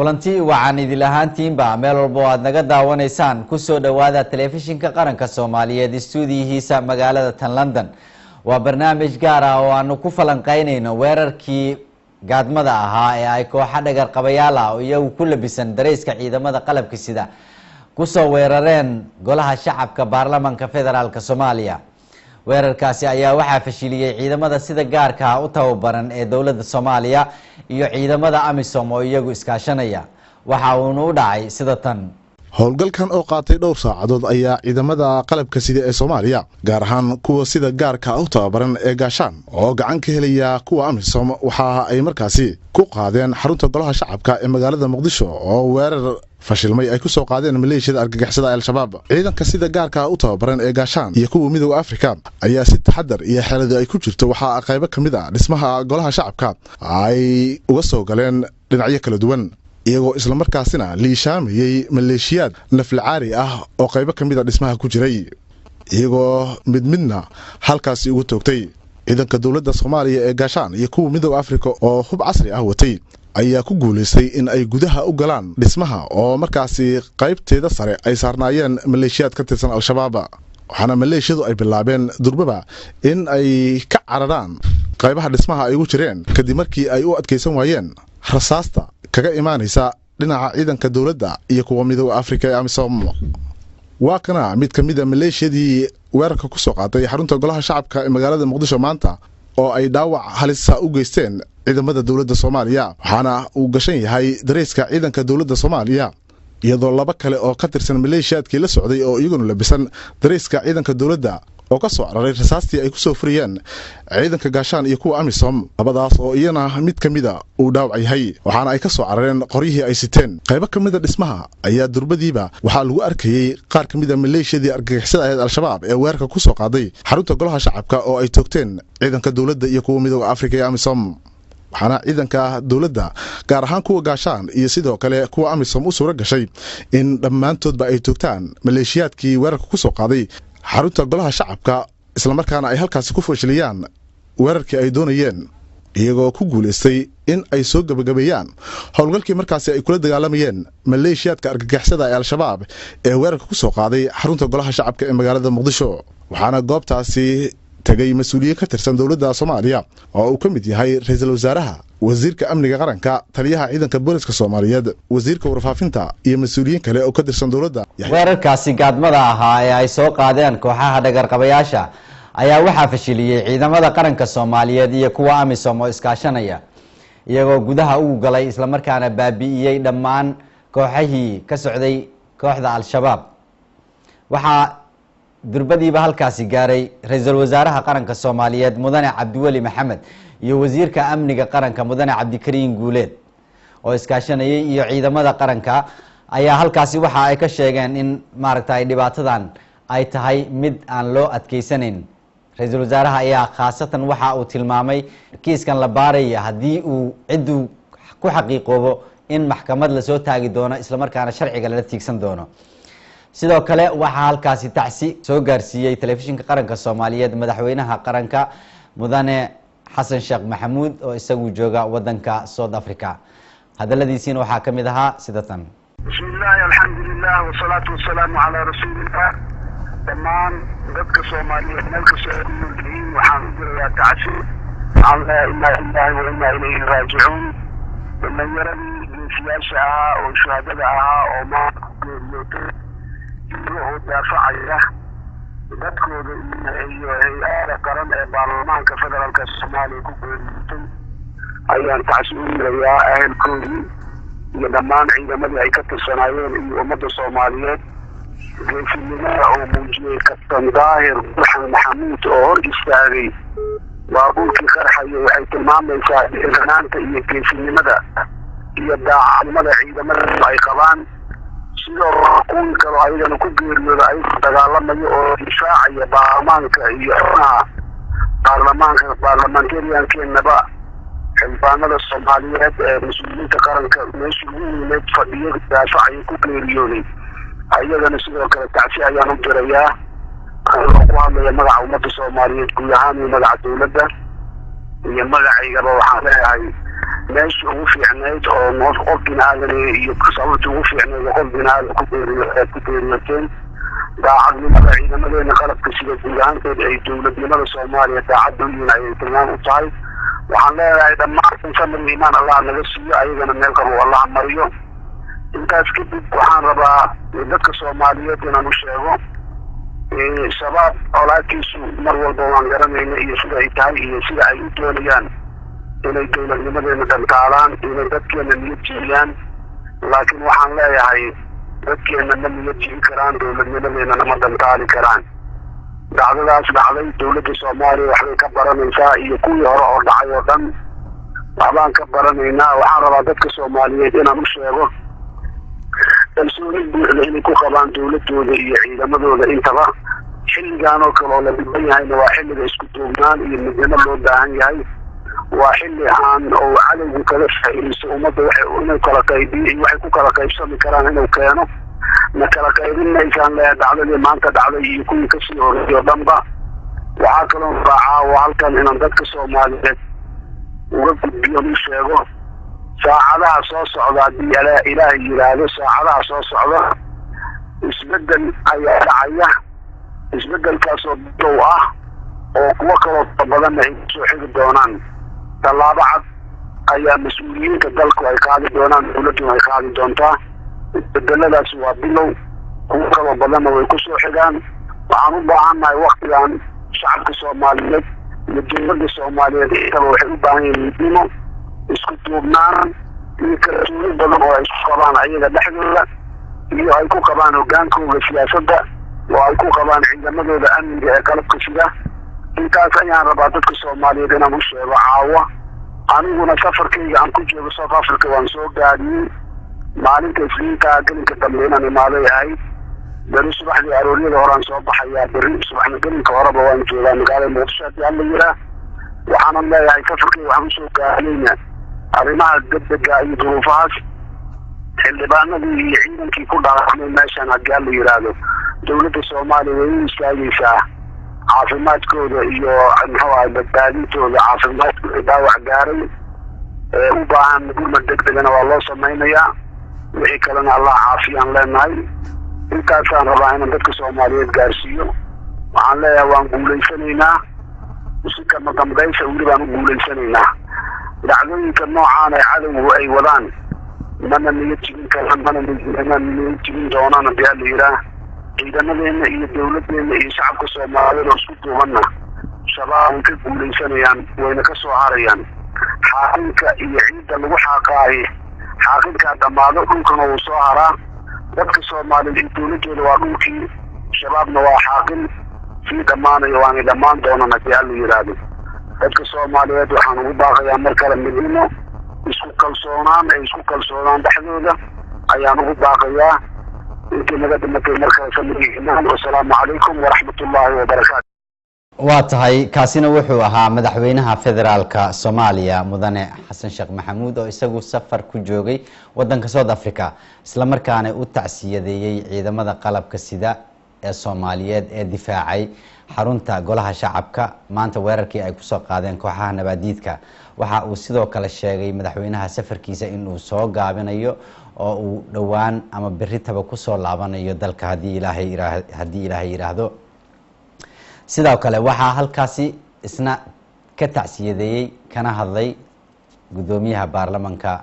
Kulanti waxaan idil ahaantiinba meel walba oo aad naga daawanaysaan kusoo dhowaada Telefishinka Qaranka Soomaaliyeed istuudiyihiisa magaalada tan London. Waa barnaamij gaar ah oo aanu ku falanqeynayno weerarkii gaadmada ahaa ee ay kooxa dhagar qabayaal ah oo iyagu ku labisan dareyska ciidamada qalabka sida kusoo weerareen Golaha Shacabka Baarlamaanka Federaalk Soomaaliya. Weerarkaasi ayaa waxaa fashiliyey ciidamada sida gaarka ah u tababaran ee dowladda Soomaaliya iyo ciidamada AMISOM oo iyagu iskaashanaya. Waxa uuna u dhacay sida tan. Howlgalkan oo qaatay dhowr saacadood ayaa ciidamada qalabka sida ee Soomaaliya, gaar ahaan kuwa sida gaarka u tababaran ee Gaashaan oo gacan ka helaya kuwa AMISOM, waxa ay markaasi ku qaadeen xarunta Golaha Shacabka ee magaalada Muqdisho oo weerar fashilmay ay ku soo qaadeen maleeshiyada argagixisada Al-Shabaab. Ciidanka sida gaarka u tababaran ee Gaashaan iyo kuwa Midowga Afrika ayaa si taxadar iyo xeelad ay ku jirto waxa qaybo ka mid ah dhismaha Golaha Shacabka ay uga soo galeen dhinacyo kala duwan, iyagoo islamarkaasina liishaamayey maleeshiyaad naflacaari ah oo qaybo ka mid a dhismaha ku jiray, iyagoo mid midna halkaasi ugu toogtay. Ciidanka dowladda Soomaaliya ee Gaashaan iyo kuwa Midowga Afrika oo hub casri ah watay ayaa ku guulaystay in ay gudaha u galaan dhismaha oo markaasi qaybteeda sare ay saarnaayeen maleeshiyaad ka tirsan Al-Shabaab, waxaana maleeshiyadu ay bilaabeen durbaba in ay ka cararaan qaybaha dhismaha ay ugu jireen kadib markii ay u adkaysan waayeen rasaasta kaga imaanaysa dhinaca ciidanka dowladda iyo kuwa Midowga Afrika ee AMISOM. Waa kana mid ka mid a maleeshiyadii weerarka ku soo qaatay xarunta Golaha Shacabka ee magaalada Muqdisho maanta oo ay dhaawac halisa u geysteen ciidamada dowladda Soomaaliya, waxaana uu gashan yahay dareyska ciidanka dowladda Soomaaliya, iyadoo laba kale oo ka tirsan maleeshiyaadkii la socday oo iyaguna labisan dareyska ciidanka dowladda oo ka soo cararay rasaastii ay ku soo furiyeen ciidanka Gaashaan iyo kuwa AMISOM, labadaas oo iyana mid ka mida uu dhaawac yahay, waxaana ay ka soo carareen qoryihii ay siteen. Qaybo ka mida dhismaha ayaa durbadiiba waxaa lagu arkayey qaar ka mid a maleeshiyadii argagixisada ahayd Al-Shabaab ee weerarka ku soo qaaday xarunta Golaha Shacabka oo ay toogteen ciidanka dowladda iyo kuwa Midowga Afrika ee AMISOM, waxaana ciidanka dowladda, gaar ahaan kuwa Gaashaan iyo sidoo kale kuwa AMISOM, u suura gashay in dhammaantoodba ay toogtaan maleeshiyaadkii weerarka ku soo qaaday xarunta Golaha Shacabka, islamarkaana ay halkaasi ku fashiliyaan weerarkii ay doonayeen, iyagoo ku guulaystay in ay soo gebagabeeyaan howlgalkii markaasi ay kula dagaalamayeen maleeshiyaadka argagixisada ee Al-Shabaab ee weerarka ku soo qaaday xarunta Golaha Shacabka ee magaalada Muqdisho. Waxaana goobtaasi tegay mas-uuliyiin ka tirsan dowladda Soomaaliya oo uu ka mid yahay ra-iisul wasaaraha, wasiirka amniga qaranka, taliyaha ciidanka booliska Soomaaliyeed, wasiirka warfaafinta iyo mas-uuliyiin kale oo ka tirsan dowladda. Weerarkaasi gaadmada ahaa ee ay soo qaadeen kooxaha dhagarqabayaasha ayaa waxaa fashiliyey ciidamada qaranka Soomaaliyeed iyo kuwa AMISOM oo iskaashanaya, iyagoo gudaha ugu galay islamarkaana baabi'iyey dhammaan kooxahii ka socday kooxda Al-Shabaab. Waxaa durbadiiba halkaasi gaaray ra-iisul wasaaraha qaranka Soomaaliyeed Mudane Cabdiweli Maxamed iyo wasiirka amniga qaranka Mudane Cabdikariin Guuleed oo iskaashanayay iyo ciidamada qaranka ayaa halkaasi waxa ay ka sheegeen in maaragtay dhibaatadan ay tahay mid aan loo adkeysanayn. Ra-iisul wasaaraha ayaa khaasatan waxa uu tilmaamay kiiskan la baaraya haddii uu cidduu ku xaqiiqoobo in maxkamad lasoo taagi doono islamarkaana sharciga lala tiigsan doono. Sidoo kale waxaa halkaasi tacsi soo gaarsiiyey Telefishinka Qaranka Soomaaliyeed madaxweynaha qaranka Mudane Xasan Sheekh Maxamuud oo isagu jooga wadanka South Africa. Hadaladiisiina waxaa ka mid ahaa sida tan. Bismillahi, alxamdulilah, wasalaatu wasalaamu calaa rasuulillah. Dhammaan dadka Soomaaliyeed meel kasta ay ku nool yihiin waxaan u dirayaa tacsi. Waxaan leeyahay inaa lillahi wa inaa ilayhi raajicuun. Dhalinyaradii geesiyaasha ahaa oo shuhadada ahaa oo maanta ku geeriyootay iyaga oo daafacaya dadkooda iyo hay-ada qaran ee baarlamaanka federaalka Soomaaliya ku geeriyootay ayaan tacsi u dirayaa, ahelkoodii iyo dhammaan ciidamadii ay ka tirsanaayeen iyo ummadda Soomaaliyeed. Geesinimada oo muujiyey Kabtan Daahir Burxan Maxamuud oo hor istaagay baabuurkii qarxaya waxay tilmaamaysaa dhiiranaanta iyo geesinimada iyo daacadnimada ciidamada ay qabaan. Sidoo kuwii kaloo ayagana ku geeriyooda ayaga dagaalamaya oo difaacaya baarlamaanka iyo xubnaha baarlamaanka, baarlamentariankeenaba, xildhibaanada Soomaaliyeed ee mas-uuliyiinta qaranka meeshii ugu weyneed fadhiyo daafacaya ku geeriyooday, ayagana sidoo kale tacsi ayaan u dirayaa. Anigoo ku hadlaya magaca ummadda Soomaaliyeed guud ahaan iyo magaca dowladda iyo magacaygaba, waxaan leeyahay Meeshii ugu fiicnayd oo qof bini-aadan iyo sababtii ugu fiicnayd oo qof bini-aadan ku geeriyoteen. Daacadnimada ciidamadeena qalabka sida guud ahaanteed ay dowladnimada Soomaaliya daacadda u yihiin ayay tilmaam u tahay. Waxaan leeyahay dhammaan samir iimaan Allah naga siiyo, ayagana meel qabow Allah mariyo. Intaas kadib waxaan rabaa dadka Soomaaliyeed inaan u sheego, Shabaab colaadkiisu mar walba waan garanayna iyo sida ay tahay iyo sida ay u doonayaan inay dowladnimadeena dhantaalaan, inay dadkeena niyad jebiyaan. Laakiin waxaan leeyahay dadkeena ma niyad jebin karaan, dowladnimadeenana ma dhantaali karaan. Dhacdadaas dhacday dowladda Soomaaliya waxbay ka baranaysaa, iyo kuwii hore oo dhacay oo dhan waxbaan ka baranaynaa. Waxaan rabaa dadka Soomaaliyeed inaan u sheego kalsooni buuxda inay ku qabaan dowladooda iyo ciidamadooda intaba. Xilligan oo kale oo la dhiban yahayna waa xilliga isku duubnaan iyo midnimo loo baahan yahay. Waa xilli aan oo cadowgu kaga faa'iidaysto ummadda waxay inuu kala qaybiyo iyo waxay ku kala qaybsami karaan inuu keeno. Na kala qaybin maysaan leeyahay dhacdadii maanta dhacday iyo kuwii kasii horreeyay oo dhanba. Waxaa kaloo raacaa oo halkan inaan dadka Soomaaliyeed uga gudbiyo, u sheego, saacadaha soo socda haddii Ilaahay yidhaahdo, saacadaha soo socda isbeddel ayaa dhacaya. Isbeddelkaasoo bilow ah oo kuwo kaloo badanna ay kusoo xigi doonaan. Tallaabo cad ayaa mas-uuliyiinta dalku ay qaadi doonaan, dowladduna ay qaadi doontaa. Isbedeladaasi waa bilow, kuwo kaloo badanna way kusoo xigaan. Waxaan u baahannahay waktigan shacabka Soomaaliyeed iyo dowladda Soomaaliyeed intaba waxay u baahan yihiin midnimo, isku duubnaan iyo kalsooni badan oo ay isku qabaan ayaga dhexdooda iyo ay ku qabaan hoggaankooda siyaasadda oo ay ku qabaan ciidamadooda amniga ee qalabka sida. Intaas ayaan rabaa dadka Soomaaliyeed inaan u sheego caawa. Aniguna safarkayga aan ku joogo South Africa waan soo gaadiyey. Maalinta Isniinta gelinka dambe inaan imaaday ahayd. Beri subaxdii arooryada horaan soo baxayaa, beri subaxna gelinka horeba waan joogaa magaalada Muqdisho haddii Alla yiraa. Waxaanan leeyahay safarkayga waxaan usoo gaadiyeyna arrimaha degdega iyo duruufahaas. Xildhibaanadii iyo ciidankii ku dhaawacmay meeshan haddii Alla yidhaahdo dowladda Soomaaliya way u istaagaysaa caafimaadkooda iyo muxuu ahay badbaadintooda. Caafimaadkooda dhaawac gaaray ee u baahan gurmad degdegana waa loo samaynayaa, wixii kalena Allah caafiyaan leenahay. Intaasaan rabaa inaan dadka Soomaaliyeed gaarsiiyo. Waxaan leeyahay waan guulaysanaynaa, si kama dambaysa weli baan u guulaysanaynaa. Dhacdooyinka noocaan ee cadowgu ay wadaan mana niyad jibin karaan, mana niyad jibin doonaan haddii Alla yidhaah. Ciidamadeena iyo dowladeena iyo shacabka Soomaaliyeed oo isku duubanna Shabaab way ka guulaysanayaan, wayna ka soo harayaan. Xaaqinka iyo ciidda lagu xaaqaaye xaaqinkaa dhammaado, dhulkana wuu soo haraa. Dadka Soomaaliyeed iyo dowladooda waa dhulkii, Shabaabna waa xaaqin sii dhammaanayo, waanay dhammaan doonaan haddii Alla yidhaahdo. Dadka Soomaaliyeed waxaan ugu baaqayaa mar kale midnimo, isku kalsoonaan ay isku kalsoonaan dhexdooda ayaan ugu baaqayaa. Intii naga dhimatay mar kale samir iimaan. Wasalaamu calaykum waraxmatullaahi wabarakaatu. Waa tahay, kaasina wuxuu ahaa madaxweynaha federaalka Soomaaliya Mudane Xasan Sheekh Maxamuud oo isagu safar ku joogay wadanka South Africa, islamarkaana u tacsiyadeeyey ciidamada qalabka sida ee Soomaaliyeed ee difaacay xarunta golaha shacabka maanta weerarkii ay kusoo qaadeen kooxaha nabaadiidka. Waxa uu sidoo kale sheegay madaxweynaha safarkiisa inuu soo gaabinayo oo uu dhowaan ama beritaba kusoo laabanayo dalka haddii Ilaahay yidhaahdo. Sidoo kale waxaa halkaasi isna ka tacsiyadeeyey kana hadlay guddoomiyaha baarlamanka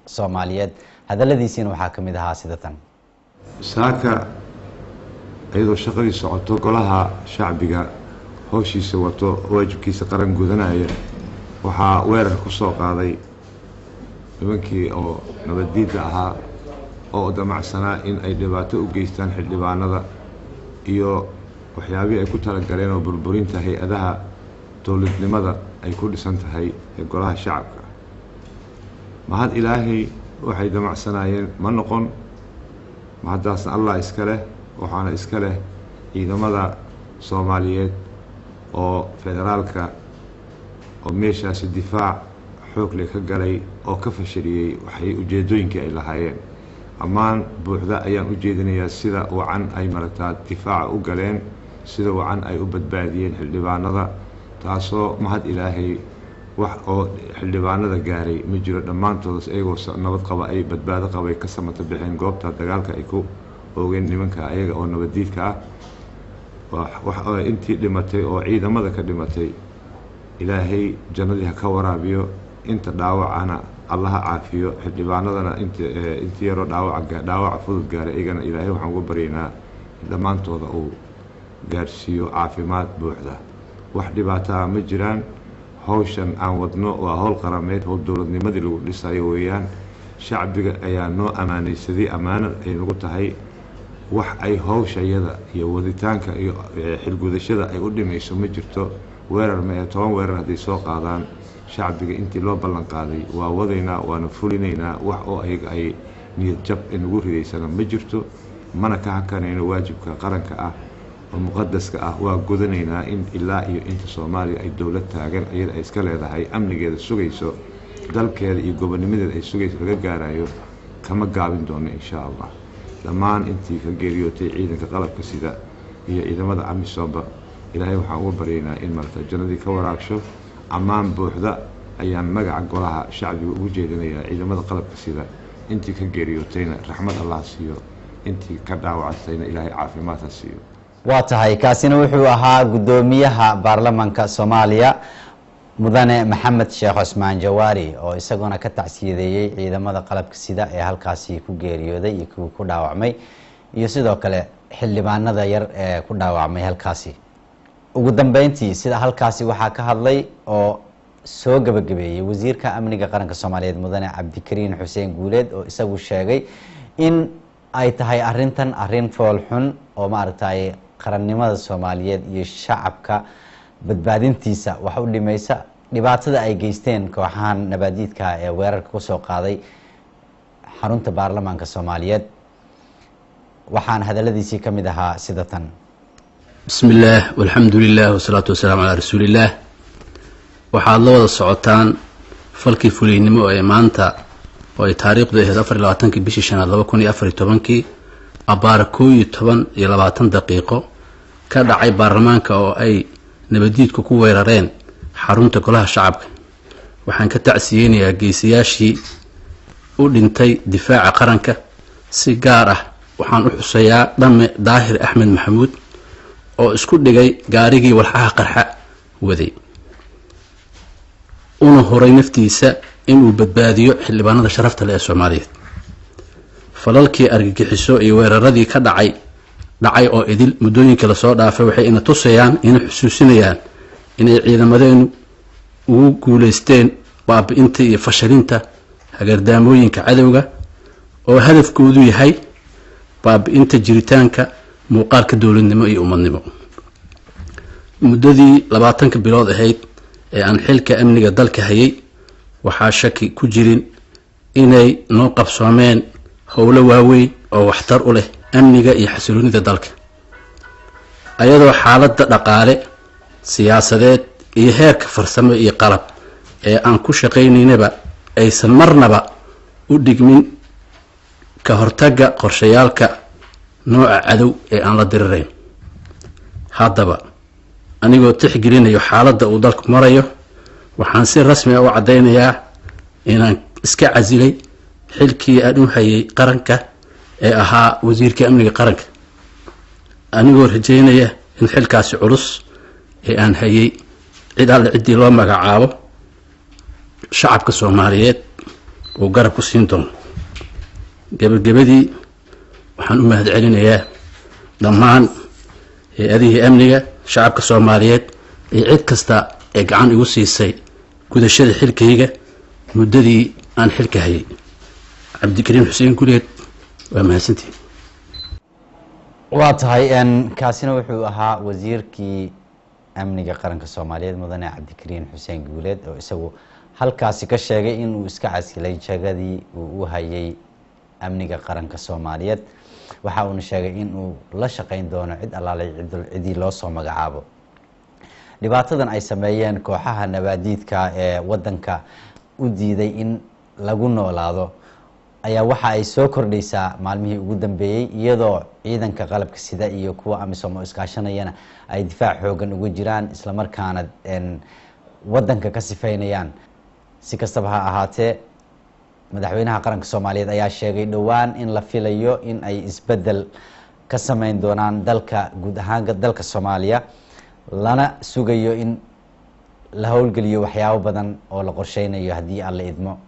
Soomaaliyeed. Hadaladiisiina waxaa ka mid ahaa sida tan. Saaka iyadoo shaqadii socoto, golaha shacbiga howshiisa wato, waajibkiisa qaran gudanaya, waxaa weerar ku soo qaaday nimankii oo nabaddiidda ahaa oo damacsanaa in ay dhibaato u geystaan xildhibaanada iyo waxyaabihii ay ku talagaleen oo burburinta hay-adaha dowladnimada ay ku dhisan tahay ee golaha shacabka. Mahad Ilaahay, waxay damacsanaayeen ma noqon. Mahaddaasna Allah iska leh, waxaana iska leh ciidamada Soomaaliyeed oo federaalka oo meeshaasi difaac xoogle ka galay oo ka fashiliyey waxay ujeeddooyinkii ay lahaayeen. Ammaan buuxda ayaan u jeedinayaa sida wacan ay maragtaa difaaca u galeen, sida wacan ay u badbaadiyeen xildhibaanada, taasoo mahad Ilaahay Wax oo xildhibaanada gaaray ma jiro. Dhammaantoodas iyagoo nabad qaba ay badbaado qaba ay ka samata bixeen goobta dagaalka ay ku oogeen nimanka ayaga oo nabaddiidka ah. Intii dhimatay oo ciidamada ka dhimatay, Ilaahay jannadii ha ka waraabiyo. Inta dhaawacana Allaha caafiyo. Xildhibaanadana inti yaroo dhaawaca, dhaawaca fudud gaaray, iyagana Ilaahay waxaan uga baryaynaa in dhammaantooda uu gaarsiiyo caafimaad buuxda. Wax dhibaataa ma jiraan. Hawshan aan wadno waa howl qarameed, howl dowladnimadii lagu dhisayo weeyaan. Shacbiga ayaa noo ammaanaysaday, ammaano ay nagu tahay. Wax ay hawshayada iyo waditaanka iyo xilgudashada ay u dhimayso ma jirto. Weerar ma ee 10 weerar hadday soo qaadaan, shacbiga intii loo ballan qaaday waa wadaynaa, waana fulinaynaa. Wax oo ayaga ay niyad jab inagu ridaysana ma jirto, mana ka hakanayno. Waajibka qaranka ah oo muqadaska ah waa gudanaynaa in ilaa iyo inta Soomaaliya ay dowlad taagan, iyada ay iska leedahay, amnigeeda sugayso, dalkeeda iyo gobonnimadeeda ay sugayso laga gaarayo, kama gaabin doono, insha Allah. Dhammaan intii ka geeriyootay ciidanka qalabka sida iyo ciidamada AMISOMba, Ilaahay waxaan uga baryaynaa in marata jannadii ka waraabsho. Ammaan buuxda ayaan magaca Golaha Shacbiga ugu jeedinayaa ciidamada qalabka sida. Intii ka geeriyootayna raxmad Allah siiyo, intii ka dhaawacatayna Ilaahay caafimaad ha siiyo. Waa tahay, kaasina wuxuu ahaa guddoomiyaha baarlamaanka Soomaaliya, Mudane Maxamed Sheekh Cusmaan Jawaari, oo isaguna ka tacsiyadeeyey ciidamada qalabka sida ee halkaasi ku geeriyooday iyo kuwii ku dhaawacmay, iyo sidoo kale xildhibaanada yar ee ku dhaawacmay halkaasi. Ugu dambeyntii sida halkaasi waxaa ka hadlay oo soo gabagabeeyey wasiirka amniga qaranka Soomaaliyeed, Mudane Cabdikariin Xuseen Guuleed, oo isagu sheegay in ay tahay arrintan arrin fool xun oo maaragtay qarannimada Soomaaliyeed iyo shacabka badbaadintiisa wax u dhimaysa, dhibaatada ay geysteen kooxahan nabaadiidka ee weerarka kusoo qaaday xarunta baarlamaanka Soomaaliyeed. Waxaan hadaladiisii ka mid ahaa sida tan. Bismi illaah, walxamdu lilah, wasalaatu wasalaamu calaa rasuuliillaah. Waxaad la wada socotaan falkii fuliynimo ee maanta oo ay taariikhdu ahayd 24-kii bishii shanaad 2014-kii abbaara 11:20 ka dhacay baarlamaanka oo ay nabadiidku ku weerareen xarunta Golaha Shacabka. Waxaan ka tacsiyeynayaa geesiyaashii u dhintay difaaca qaranka. Si gaar ah waxaan u xuseeyaa Dhamme Daahir Axmed Maxamuud oo isku dhigay gaarigii walxaha qarxa waday, una huray naftiisa inuu badbaadiyo xildhibaanada sharafta leh ee Soomaaliyeed. Falalkii argagixiso iyo weeraradii ka dhacay oo idil muddooyinka lasoo dhaafay waxay ina tusayaan, ina xusuusinayaan inay ciidamadeenu ugu guuleysteen baabi-inta iyo fashalinta hagardaamooyinka cadowga oo hadafkoodu yahay baabi-inta jiritaanka muuqaalka dowladnimo iyo ummadnimo. Muddadii 20-ka bilood ahayd ee aan xilka amniga dalka hayay, waxaa shaki ku jirin inay noo qabsoomeen howlo waaweyn oo waxtar u leh amniga iyo xasiloonida dalka, ayadoo xaaladda dhaqaale, siyaasadeed iyo heerka farsamo iyo qalab ee aan ku shaqaynaynaba aysan marnaba u dhigmin ka hortagga qorshayaalka nooca cadow ee aan la dirirayn. Haddaba, anigoo tixgelinayo xaaladda uu dalku marayo, waxaan si rasmi ah u caddaynayaa inaan iska casilay xilkii aan u hayay qaranka ee ahaa wasiirka amniga qaranka, anigoo rajeynaya in xilkaasi culus ee aan hayay cid alle ciddii loo magacaabo shacabka Soomaaliyeed uu garab ku siin doono. Gebagabadii, waxaan u mahad celinayaa dhammaan hay-adihii amniga, shacabka Soomaaliyeed iyo cid kasta ee gacan igu siisay gudashada xilkayga muddadii aan xilka hayay. Cabdikariin Xuseen Guleed, waa mahadsantihin. Waa tahay, kaasina wuxuu ahaa wasiirkii amniga qaranka Soomaaliyeed, Mudane Cabdikariin Xuseen Guuleed, oo isagu halkaasi ka sheegay inuu iska casilay jagadii uu u hayay amniga qaranka Soomaaliyeed. Waxa uuna sheegay in uu la shaqeyn doono cid allaalay cidii loo soo magacaabo. Dhibaatadan ay sameeyeen kooxaha nabaadiidka ee wadanka u diiday in lagu noolaado ayaa waxa ay soo kordhaysaa maalmihii ugu dambeeyey, iyadoo ciidanka qalabka sida iyo kuwa AMISOM oo iskaashanayana ay difaac xoogan ugu jiraan, islamarkaana wadanka ka sifeynayaan. Si kastaba ha ahaatee, madaxweynaha qaranka Soomaaliyeed ayaa sheegay dhowaan in la filayo in ay isbedel ka sameyn doonaan dalka, guud ahaan dalka Soomaaliya, lana sugayo in la howlgeliyo waxyaabo badan oo la qorsheynayo haddii Alla idmo.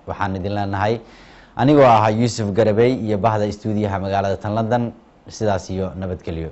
Waxaan idin leenahay, anigoo ahaa Yuusuf Garabey iyo bahda istuudiyaha magaalada tan London, sidaas iyo nabadgelyo.